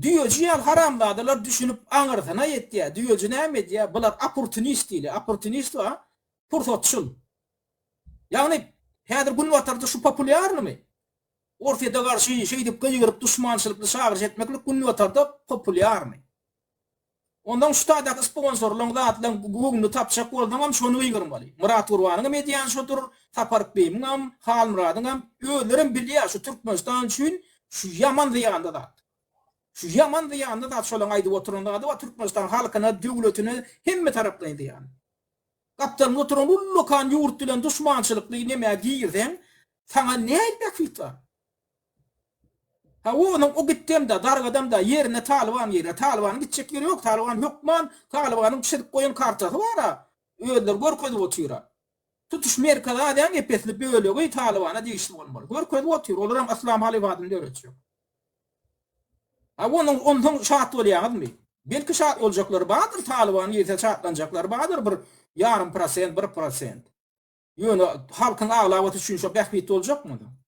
Düýeji ýaly haramzadalar düşünip aňyrsyna ýetýär. Düýeji näme edýär? Bular opportunist diýilýär. Opportunist bar, pursatçyl. Ýagny häzir günbatarda şu populýarnymy? Orsýete garşy şeýdip gygyryp duşmançylykly çagyryş etmeklik günbatarda populýarny. Ondan şu taýdaky sponsorlaň zatlaň göwnüni tapjak bolsaňam şony gygyrmaly. Myrat Gurbanyňam edýäni şodur, Sapar Beýimiňam, Halmyradyňam, özlerem bilýär şu Türkmenistan üçin şu ýaman zyýanly zat. Şu ýaman zyýanly zat şolaň aýdyp oturan zady bar Türkmenistan halkyna, döwletine hemme taraplaýyn zyýan. Gapdalynda oturan ullakan ýurt bilen duşmançylykly nemä girseň saňa nähili bähbit bar? Hawa onuň o gitdemda dargadamda ýerine talyban girýär. Talybanyň gitjek ýeri ýok. Talyban hökman talybanyň çyzyp goýan kartasy bara. Özleri görkezip otyra. Tutuş Merkezi Aziýanyň epesli bölegi talybana degişli bolmaly. Görkezip otyr. Olaram yslam halyfatyny döretjek. Hawa onuň onsoň şat bolýaňyzmy? Belki şat boljaklary bardyr talyban girse şatlanjaklary bardyr bir ýarym prosent bir prosent. Ýöne halkyň aglabasy üçin şo bähbit boljakmy?